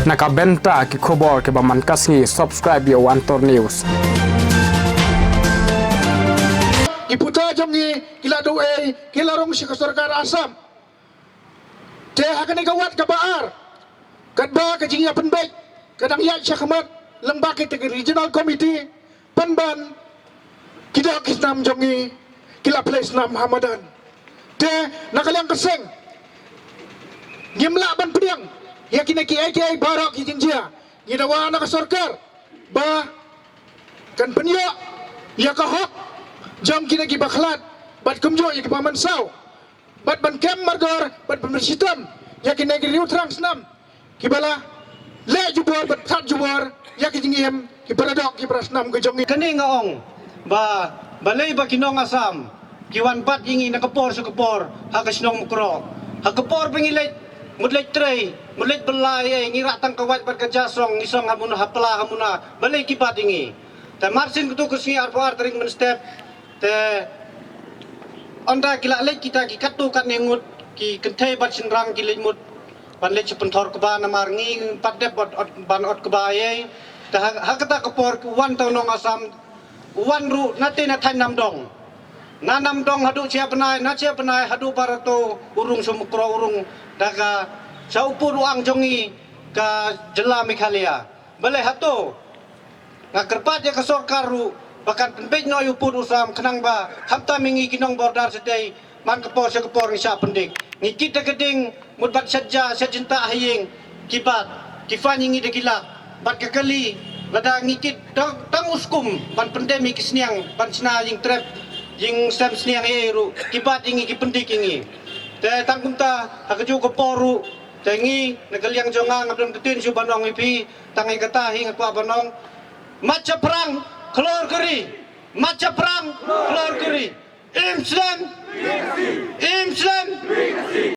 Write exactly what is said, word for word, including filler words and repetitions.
Na ka bynta ki khubor kiba man ka sngi, subscribe ïa u Antor News. Ki puta jong ngi ki la duh ei, ki la rung sha ka sorkar Assam. Te ha kane ka wat kaba ar, katba ka jingïapynbeit ka dang ïaid shakhmat lyngba kita ki regional committee, pynban ki doh ki snam jong ngi ki la plie snam ha madan. Te na ka liang ka seng ngim lah ban pdiang ïa kine kiei kiei baroh ki jingjia. Ngi dawa na ka sorkar ba kan pynïoh ïa ka hok jong kine kiba khlad bad kumjuh ïa kiba mynsaw, bad ban kem mardor, bad ban pynshitom ïa kine ki riew thrang snam kiba la leh jubor bad khlad jubor ïa ki jingim ki para doh ki para snam ka jong ngi. Kane nga ong ba balei ba ki nong Assam ki wan bat ïa ngi na ka por sha ka por ha ka shnong Mukroh. Ha ka por ba ngi leit, mut leit trei, mut leit bylla, eh, ngi rah tang ka wait bad ka ja song, ngi song ha muna, ha pla ha muna, balei ki bat ïa ngi? Te mar syn katu ka sngi arphew ar tarik mynstep, te ynda ki la leit kita ki katto katne ngut, ki kynthei bad shynrang ki leit mut ban leit sha pynthor kba, namar ngi pat dep ban ot, ban ot kba ei. Te ha, ha kata ka por ki wan tang nong Assam, wan ruh na te na thaiñ Namdong. Na Namdong haduh Chiabnai, na Chiabnai haduh Barato, u rung sha Mukroh, u rung da ka sha u pud u ang jong ngi ka jylla Meghalaya. Balei hato? Nga kyrpad ïa ka sorkar ruh ba kan pynbeit noh ïa u pud u sam khnang ba khamtam ïa ngi ki nong border shatei, man ka por sha ka por ngi shah pyndik. Ngi kit da ka ding mut bad shet ja shet jyntah ha ïing, ki bat, ki fine ïa ngi da ki lak. Bad ka kali, lada ngi kit tang, tang u skum ban pyndem ïa ki sniang, ban shna ïing trep, ïing sem sniang ei ei ruh, ki bat ïa ngi, ki pyndik ïa ngi. Te tang kumta ha kajuh ka por ruh, te ngi na ka liang jong nga ngam don ktien shuh ban ong ïa phi, tang ïa kata hi nga kwah ban ong. Mat shaphrang khlor ka ri, mat shaphrang khlor ka ri. Im slem.